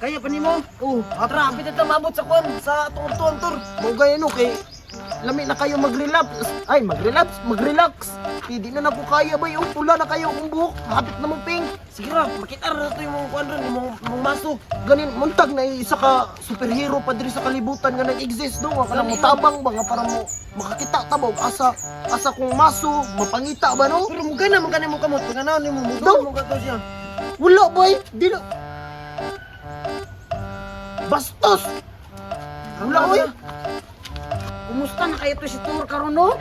Kaya pa nimo? Oh, Tara, hapit na ta maabot sa kuan sa atong tuan, Tor. Mao gaya no kay lami na kayo mag-relapse. Ay, mag-relapse, mag-relax. Hindi na nako kaya bay. Oh, pula na kayo akong buhok. Hapit na mo pink. Sige ra, makita ra to imong kuan ron, imong imong maso. Ganin muntag na isa ka superhero pa diri sa kalibutan nga nag-exist no. Nga kanang motabang ba nga para mo makakita ta ba og asa asa kong maso, mapangita ba no? Pero mugana man kanimo kamot, paganaw nimo mo No. mo kato siya. Wala boy, di na. Bastos. Wala oy. Kumusta na kayo to si Tor karon no?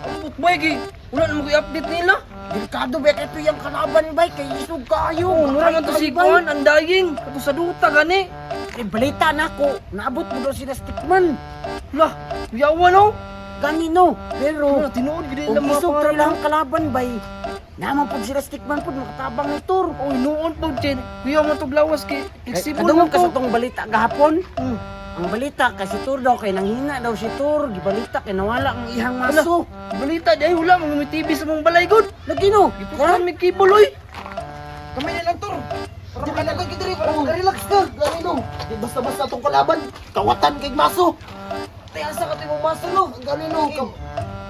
Ambot boy kay wala na mo update nila. Delikado ba kay ito yung kalaban bay kay isog kaayo. Oh, nura man to si kuan andaying kato sa duta gani. Kay balita nako, naabot mo daw sila stickman. Lah, yawa no. Gani no, pero Wala tinuod gid kung nila mga isog pangalan. ilang kalaban bay, naman pud sila stickman pud makatabang ni Tor. Oy, noon po Chen. Kuya mo to lawas kay flexible Kadungog man ka to. sa tong balita gahapon. Ang balita kay si Tor daw kay nanghina daw si Tor, gibalita kay nawala ang ihang maso. Balita di ay wala mo may TV sa mong balay gud. Lagi no. Giputukan may cable oy. Kami na lang, Tor. Para makalagay ka diri, para relax ka. Gani no. Di basta-basta tong kalaban. Kawatan kay maso. Tay asa ka to imong maso no. Gani no.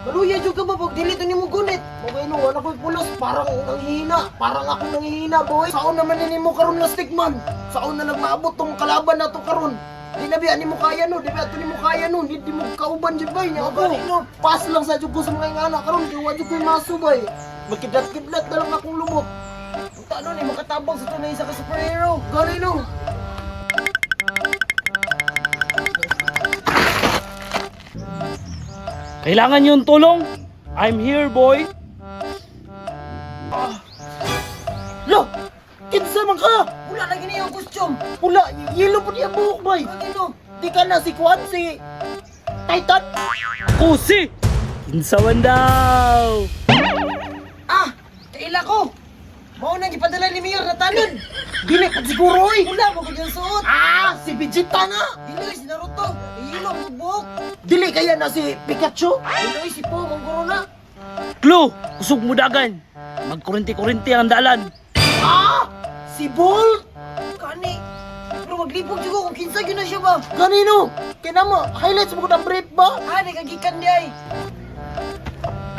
Maluya jud ka ba pag dili to nimo gunit. Okay no, wala ko'y pulos. Parang nanghihina. Parang ako nanghihina, boy. Saon naman ni mo karon na stickman. Saon na nagmaabot tong kalaban na to karon. Di na biya nimo kaya no, di biya to nimo kaya no, di mo kauban jud bay niya ako. Gani, no. Pass lang sa jud ko sa mga ingana karon, kay wa jud ko'y maso bay. Magkidlat-kidlat na lang akong lumot. Unta no ni makatabang sa tunay isa ka superhero. Gani no. Kailangan yung tulong? I'm here, boy. Lo, kinsa man ka? Wala na gini yung costume. Pula, yellow po niya buhok, boy. Gani no. Di ka na si Kwan, si Titan. Ako si Kinsawan daw. Ah, kaila ko. Mao nang gipadala ni Mayor na tanon. Dili pa siguro, oy. Wala mo gud yung suot. Ah, si Vegeta na. Dili si Naruto. Ilo mo buhok. Dili kaya na si Pikachu. Dili si Po mong na. Clue, kusog mo dagan. Magkurente-kurente ang dalan. Ah, si Bolt. Kani. Pero maglipog jud ko kung kinsa gyud na siya ba. Kanino? Kinamo, highlights mo ko ng brief ba? Ah, nagagikan di ay.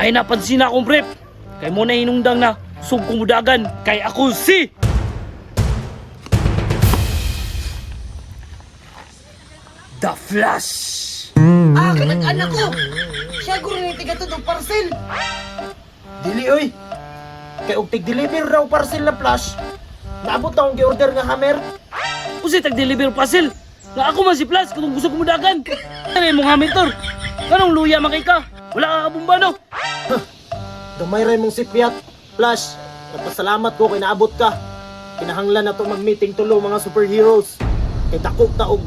Ay napansin na akong brief. Kay mo na hinungdang na kusog kumudagan. Kay ako si The Flash. Ah, kanang anak ko. Siya guro ni tigatod og parcel. Dili, oy. Kay og tig-deliver raw parcel na Flash. Naabot na akong gi-order nga hammer. Usi tag-deliver parcel. Nga ako man si Flash kung kusog kumudagan. Ano imong hamilton? Anong luya man kay ka? Wala ka kabumba no? Gamay ra imong sipyat. Flash, nagpasalamat ko kay naabot ka. Kinahanglan na to mag-meeting tulo mga superheroes. Kay dako ta og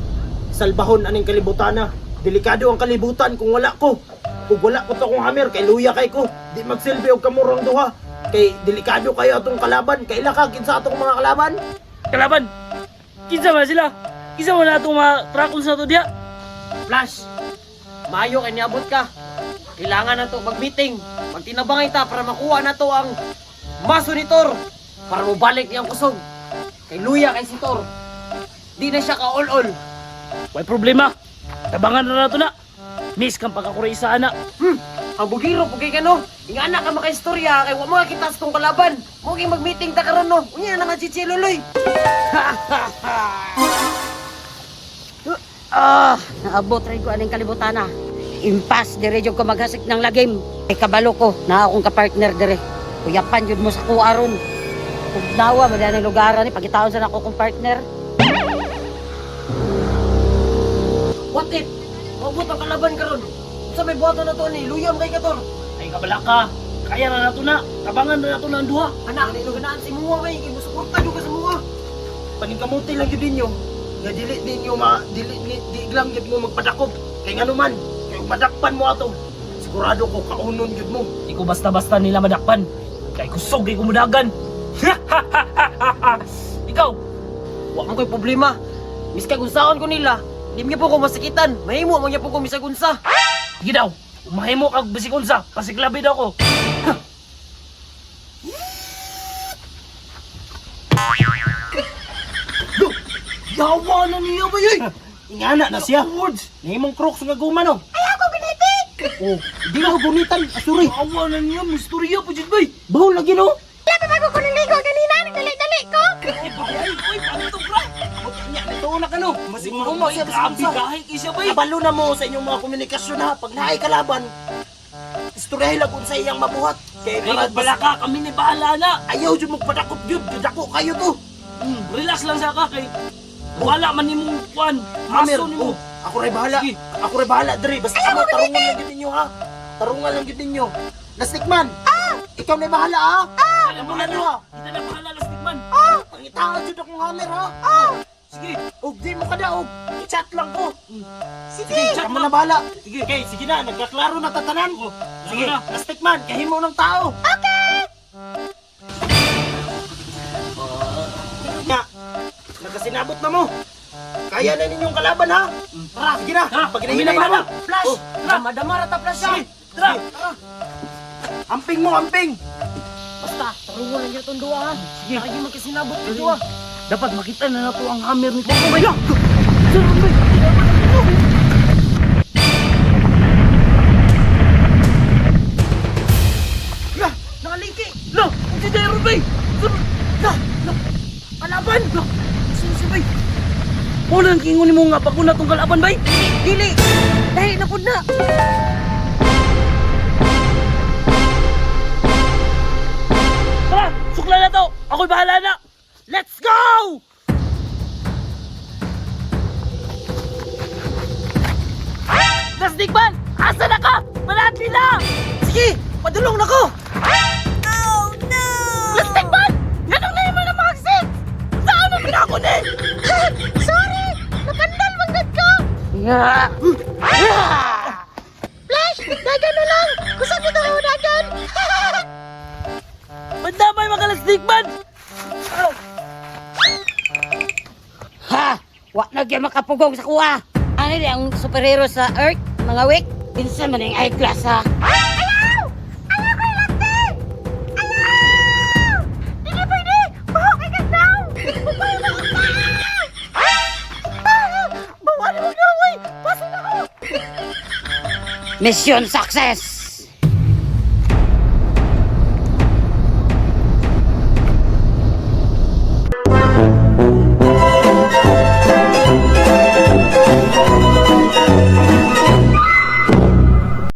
salbahon aning kalibutana. Delikado ang kalibutan kung wala ko. Kung wala ko to akong hammer kay luya kay ko. Di magsilbi og kamurang duha. Kay delikado kayo atong kalaban. Kaila ka kinsa atong mga kalaban? Kalaban. Kinsa man sila? Kinsa man na atong mga trakon sa to diha? Flash. Maayo kay niabot ka. Kailangan na to mag-meeting. Magtinabangay ta para makuha na to ang maso ni Thor para mobalik niyang kusog. Kay luya kay si Thor. Di na siya ka all-all. Way problema. Tabangan na nato na. Miss kang pagkakuray sa ana. Ang bugiro pugay ka no. Ingana ka makaistorya kay wa mga kita sa tong kalaban. Mo ging mag-meeting ta karon no. Unya na nga chichiluloy. Ah, naabot rin ko aning kalibutan na. Impas dire jud ko maghasik ng lagim. Kay kabalo ko na akong kapartner dire. Kuyapan jud mo sa kuha ron. Ug nawa man ang lugaran ni pagitaon sa nako kong partner. What if? Maabot ang kalaban karon. Sa may buhaton na to ni luya mo kay ka Thor. Ay kabala ka. Kaya na nato na. Tabangan na nato na ang duha. Anak, nino ganaan si Muwa kay kay musuporta jud ka sa Muwa. Paningkamuti lang gyud ninyo. Nga dili ninyo ma dili ni, di lang gyud mo magpadakop. Kay ngano man, kay ug madakpan mo ato. Sigurado ko kaunon gyud mo. Di ko basta-basta nila madakpan. Kay kusog kay kumudagan. Ikaw, Wa man ko'y problema. Miska unsaon ko nila, di man po ko masakitan. Mahimo man gyud po ko misag unsa. sige daw. Umahimo kag bisikonsa. Pasiklabi daw ko. Go! Yawa na niya bay oy. Ingana na siya. Words. Nahimong crocs nga guma no. Ayaw ko gunitin! Oh, di na ko gunitan. Asuri. Yawa na niya, mistorya pa jud bay. Bahol lagi no. Wala pa bago ko naligo ganina, nagdali-dali ko! Ay, ay, oy, pantog ra. Nya, ito na ka no. Masig Oh, my grabe gahi kay siya bay. Kabalo na mo sa inyong mga komunikasyon ha. Pag naay kalaban, istoryahe lang kung sa iyang mabuhat. Kay Ay, para bahala ka, kami ni bahala na. Ayaw jud mo padakop jud. Dako kayo to. Relax lang sa ka kay wala man nimong kwan. Hammer, Maso nimo. oh, ako ray bahala. Sige. Ako ray bahala dre. Basta ako tarungan lang gyud ninyo ha. Tarungan lang gyud ninyo. Lastikman. Ah! Ikaw na bahala ha. Ah! Mo na ha. Kita na bahala lastikman. Ah! Pangitaan jud akong hammer ha. Ah! Sige. Og di mo kadaog. I-chat lang ko. Sige! Sige, chat kamo lang. na bahala. Sige. Okay, sige na, nagkaklaro na tatanan. Oh, Sige, na. Lastikman, kahimo ng tao. Okay! Nga, nagkasinabot na mo. Kaya na ninyong kalaban ha. Tara, sige na. Tara, Pag kami na hinahinay na bahala. mo. Flash! Oh, Dama-dama ra ta Flash ha. Sige, tara. Amping mo, amping. Basta, tarungan lang gyud tong duha ha. Sige. Para gyud magkasinabot gyud duha. Dapat makita na nato ang hammer ni Coco bay. Sir, bay. Lah, nakaliki. Lo, si Daron bay. Sir, Lah, lah. Kalaban. lo. Sino si bay? Unang kingon nimo nga bako na tong kalaban bay. Dili. Dahil na pud na. Tara, sukla na to. Ako'y bahala na. Let's go! Lastikman! Asa na ka? Malati na! Sige, padulong na ko. Oh no! Lastikman! Ganun na yung mga makaksit! Saan mo pinako ni? Sorry! Nakandal manggad ko! Flash! Dagan na lang! Kusog ito ang dagan! Mandamay mga lastikman! Ha! Wa na gyud makapugong sa kuha. Ano di ang superhero sa Earth, mga wik? Kinsa man ang eyeglass ha? Ayaw! Ayaw ko ilakti! Ayaw! Dili pwede! Buhok kay kagdaw! Bubay mo ka! Bawa ni mo gaway! Pasin ako! Mission success!